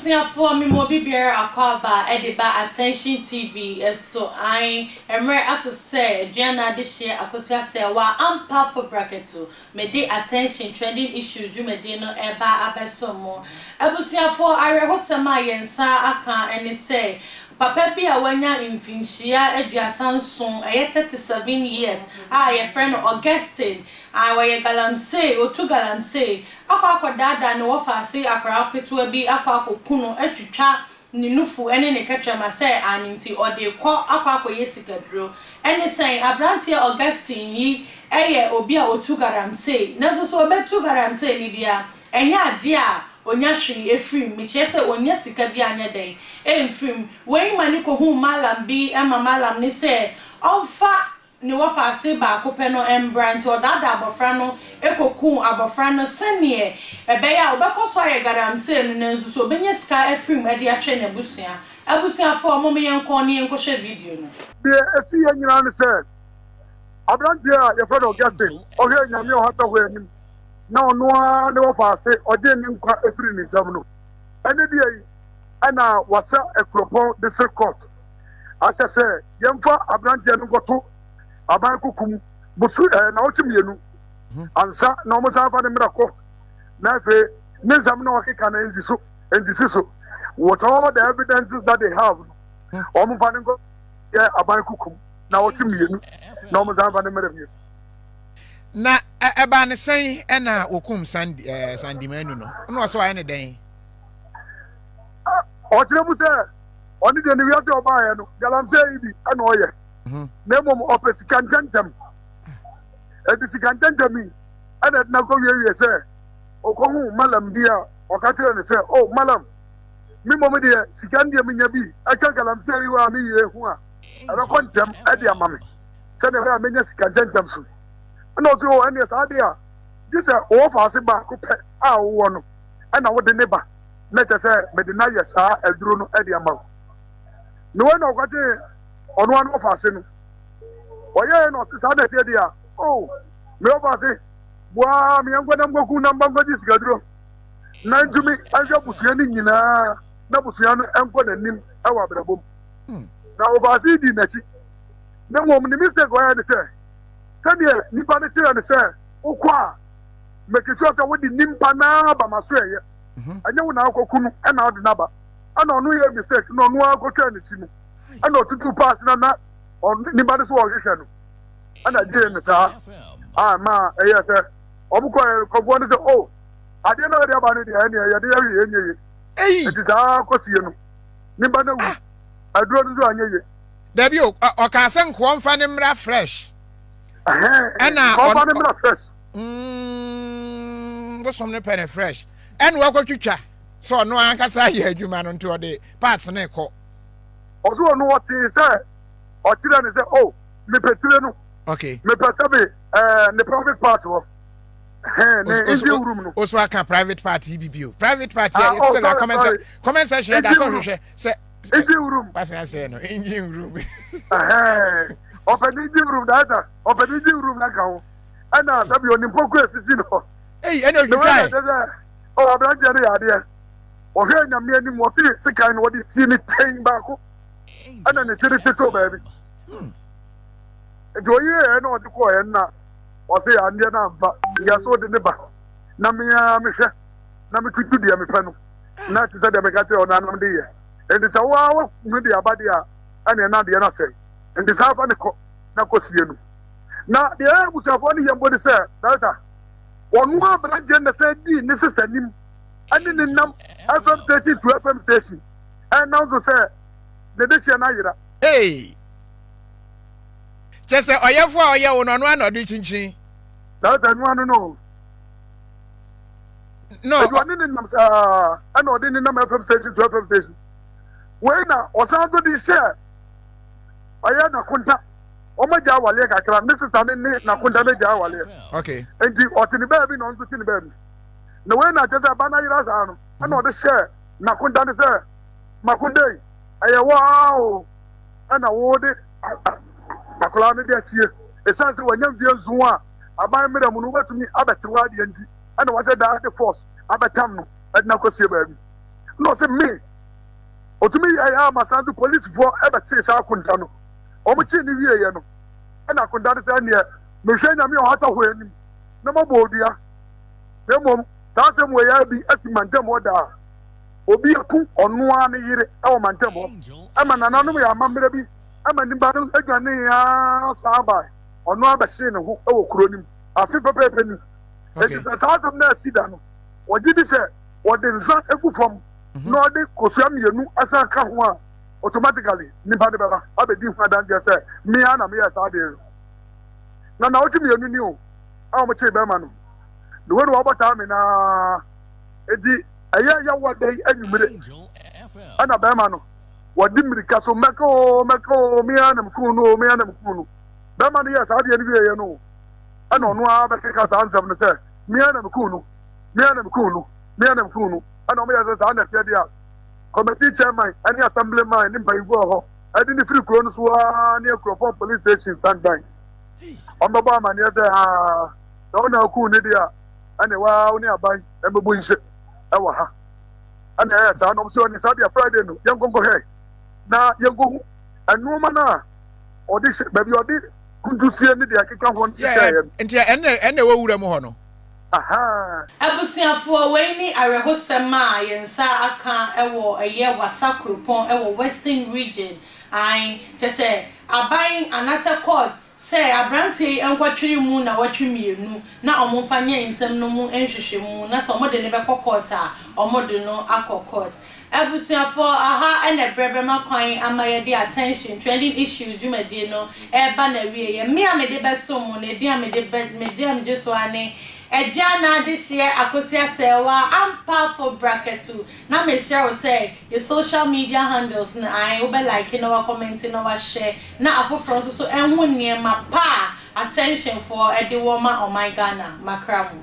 Abusuafoɔ me ma obi biara akwaaba de ba Attention TV so ae mmerɛ ato sɛ aduana adehyeɛ akosua sɛɛwa ampa fo braketo mede Attention Trending Issues dwumadie no reba abɛsom mo. Abusuafoɔ awerɛhosɛm a yɛn nsa aka ne sɛ papa bi a wanya mfinhyia 37, ɛyɛ 37 years, a yɛfrɛ no Augustine, a ɔyɛ galamsey, ɔtu galamsey, akɔ akɔdaadaa ne wɔfaase akwadaa ketewa bi akɔ akɔku no atwitwa ne nufu ne ne kɛtrɛma sɛ aane nti ɔde rekɔ akɔ akɔyɛ sikaduro. Ɛne sɛn? Aberanteɛ Augustine yi yɛ obi a ɔtu galamsey, nanso sɛ ɔbɛtu galamsey no bi a, ɛnyɛ adeɛ a ɔnya hwee firi mu, mekyerɛ sɛ ɔnnya sika bi anyɛ dɛn mfiri mu. Wei ma no kɔhuu Mallam bi ma Mallam no sɛ ɔmfa ne wɔfaase baako pɛ no mbra, ntsi ɔdaadaa abofra no kokuu abofra no sɛdeɛ ɛbɛyɛ a ɔbɛkɔ so ayɛ galamsey no nanso so ɔbɛnya sika afiri mu de ahwɛ n'abusua. Abusuafoɔ, mom yɛnkɔ na yɛnkɔhwɛ video no. Deɛ ɛsiiɛ nyinaa ne sɛ, aberanteɛ a yɛfrɛ no Augustine, ɔhwɛɛ Nyame a ɔhata hɔ anim, na ɔno ara ne wɔfaase ɔgyee ne nkwa firii ne nsam no, ɛne deɛ yi ɛna wasa Akuropɔn District Court ahyɛ sɛ yɛmfa aberanteɛ no nkɔto aban koko mu boso ɛɛ naawɔtwe mmienu ansa na wɔn san fa ne mmra court na afei ne nsɛm na ɔkeka no nsi so nsisi so with all the evidences that they have no wɔn fa ne nkɔ yɛ aban koko mu naawɔtwe mmienu na wɔn san fa ne mmra bio. Na ɛbaa ne sɛn ɛna wɔkum Sandi ɛɛ Sandi Manu no ɛna ɔsɛ ɔayɛ ne dɛn? Ɔkyerɛ mu sɛ. Ɔno deɛ ne wiase a ɔbaeɛ no galamsey yi bi na ɔyɛ na mmom ɔpɛ sika ntɛmntɛm. Enti sika ntɛmntɛm yi ɛna ɛde no akɔwiewie sɛ ɔkɔhu malam bi a ɔka kyerɛ no sɛ o oh, malam me mmom deɛ sika no deɛ menya bi ɛka galamsey yi hɔ a meyɛ hu a ɛbɛkɔ ntɛm ɛde ama me sɛdeɛ ɛbɛyɛ a menya sika ntɛmntɛm so. Ɛna ɔsɛ o oh, ɛneɛ saa deɛ a gye sɛ ɔwɔ faase baako pɛ a wowɔ no ɛna wode ne ba na kyerɛ sɛ mede no ayɛ saa aduro no de ama wo. Na wei na ɔkɔgye ɔno ano ɔfaase no. Ɔyɛɛ na ɔse saa na ɛteɛ deɛ a, oh, me ɔfaase, boa me yɛnkɔ na nkɔku na mba nkɔgye sikaduro na ntumi nhwɛ abusua no nyinaa na abusua no nkɔ n'anim wɔ abrabɔ mu. Hmm. Na ɔfaase di n'akyi. Na mmom ne mistake ɔyɛ ne sɛ, sɛdeɛ nipa no kyerɛ no sɛ wokɔ a, make sure sɛ wode nipa no aba m'asoɛeɛ. Mhm. Ɛnyɛ wo na akɔku no ɛna ɔde n'aba. Ɛna ɔno yɛ mistake na ɔno ara kɔtwaa ne ti no. Ɛna ɔtutu pass na na nipa no so ɔhwehwɛ no. Ɛna gyee no saa. A ma ɛyɛ sɛ ɔmo kɔ kɔfoɔ no sɛ o oh, adeɛ na ɔde aba no deɛ ɛneɛ yɛde yɛ hwee ɛnyɛ ye. Nti saa kɔsie no nipa no awu. Aduro no nso anyɛ ye. Dabi o, ɔkaa sɛ nkoa mfa ne mmra fresh. Ɛna ɔmfa ne mmra fresh. Mm, bosom no pɛ ne fresh. Ɛna wakɔtwitwa sɛ ɔno ankasa ayɛ adwuma no nti ɔde parts no kɔ. Ɔso ɔno ɔtee sɛ ɔkyerɛ ne sɛ oh mepɛ tire no. Okay. Mepɛ sɛ me ɛɛ ne private part hɔ. Hɛn ne engine room no. Oso aka private part yi bibi o. Private part yɛ ah, oh, still a comment section comment section yɛ da so hwehwɛ sɛ. Engine room. Wasan asɛ no engine room. Ɔpɛ ne engine room director ɔpɛ ne engine room na ka ho. Ɛna sɛbi onipa kura sisi no. Eyi ɛna otwitwa yɛ. Sɛ ɔ aberanteɛ no yɛ adeɛ ɔhwɛ nyame anim ɔte sekan no ɔde sie ne tɛn baako ɛna ne tiri tetew baabi hmm. Nti ɔyieɛ na ɔde kɔɔɛ na ɔse adeɛ no amfa yɛ sɛ ɔde ne ba na mea mehwɛ na metutu deɛ mepɛ no na te sɛ deɛ meka kyerɛ ɔno anam de yɛ nti sɛ woa wohunu de aba deɛ a ɛneɛ na adeɛ no asɛe nti saa fa ne kɔ na kɔsie no. Na deɛ ɛyɛ abusuafoɔ no yɛ mpo ne sɛ, Director, ɔno aberanteɛ na sɛ dii ne sista nim ɛne ne nam FM station to FM station ɛnam so sɛ ne dehyeɛ no ayera. Hey! Kyɛ sɛ ɔyɛfo a ɔyɛ wo no ɔno ara na ɔde kyinkyin. Director, ɛno ano no. No. Ɛdi ɔne ne nam saa ɛna ɔde ne nam FM station to FM station. Wei na ɔsan so de hyɛ ɔyɛ n'akonta. Wɔn agya awaleɛ kakra ne sista ne ne n'akonta no agya awaleɛ. Okay. Nti ɔte ne baabi na ɔno nso te ne baabi. Na wei na kyerɛ sɛ ba no ayera saa no ɛna ɔde hyɛɛ n'akonta no sɛ makonta yi ɛyɛ wo ara o ɛna wode akwadaa no de asie. Ɛsiane sɛ wanya mfeɛ 7 a aban mmerɛ mu no wobɛtumi abɛte w'adeɛ nti ɛna wahyɛ daa de force abɛtam no ɛde no akɔsie baabi. Na ɔse me ɔtumi yɛɛ ama saa nso polisifoɔ ɛbɛkyee saa akonta no. Wɔn kyee no wieeɛ no ɛna akonta no sɛ ɛneɛ mehwɛ Nyame a ɔhata hɔ anim na mabɔ odua na mmom saa asɛm wei ara bi asi mantam hɔ daa. Obi aku ɔno ara ne yere wɔ mantam hɔ ɛma nananom yɛ amammerɛ bi ɛma nnipa no dwanee ara saa bae. Ɔno ara bɛhyee ne ho wɔ kuro no mu afe pɛpɛɛpɛ ni. Enti sɛ saa asɛm no asi da no, wɔgye di sɛ wɔde nsa gu fam na ɔde kosua mmienu san ka ho a, automatically nipa no bɛba abɛdi ho adanseɛ sɛ me ara na meyɛɛ saa adeɛ no. Na nnawɔtwe mmienu ni o a wɔkyee bɛrima no. Na wei na wɔabɔ taa me naa. Enti ɛyɛ yawa da yi anwummere ɛna bɛrima no wɔde mmirika so mɛka o mɛka o me ara na mekuu no o me ara na mekuu no. Bɛrima no yɛɛ saa adeɛ no wieeɛ no ɛna ɔno ara bɛkeka saa nsɛm no sɛ me ara na mekuu no, me ara na mekuu no, me ara na mekuu no. Ɛna wɔyɛ sɛ saa na ɛteɛ deɛ a, committee chairman ne assemblyman ne mpanyinfoɔ wɔ hɔ ɛde ne firi kuro no so ara ne Akuropɔn police station sandan. Wɔbɛbɔ amaneɛ sɛ aa sɛ wo na akuu ne deɛ a ɛne waa wo ne aban ɛmɛbu nhyɛ ɛwɔ ha. Ɛna ɛyɛ saa na wɔn sɛ ɔne saa deɛ Friday no yɛnkɔ nkɔhwɛ na yɛnkɔhu nneɛma no a ɔde hyɛ baabi ɔde kuntusie ne deɛ ɛkeka ho no hyehyɛeɛ no. Nti ɛnna ɛwɔ wura mu hɔ no. Ahaa. Abusuafoɔ, wei ne awerɛhosɛm a yɛn nsa aka wɔ ɛyɛ Wassa kuropɔn wɔ Western Region, ae, kyerɛ sɛ aban anaasɛ court sɛ abranteɛ yi nkɔtwere mu nnawɔtwe mmienu na wɔmfa nyɛ nsɛm no mu nhwehwɛmu na sɛ wɔde no bɛkɔ court a wɔde no akɔ court. Abusuafoɔ, aha na ɛberɛ bɛma kwan ama yɛde Attention, Trending Issues dwumadie no reba n'awieɛ. Me a mede bɛsom mo no, edin a mede bɛ, me din a megye so ara ne Aduana Adehyeɛ Akosua Serwaa Ampafo Brakatu. Na mesrɛ wo sɛ, yɛ social media handles no, ae, wobɛ like na woakɔmɛnte na woahyɛ na afoforɔ nso so ahu nneɛma pa a Attention foɔ de wɔ ma ɔman Ghana. Makra mo.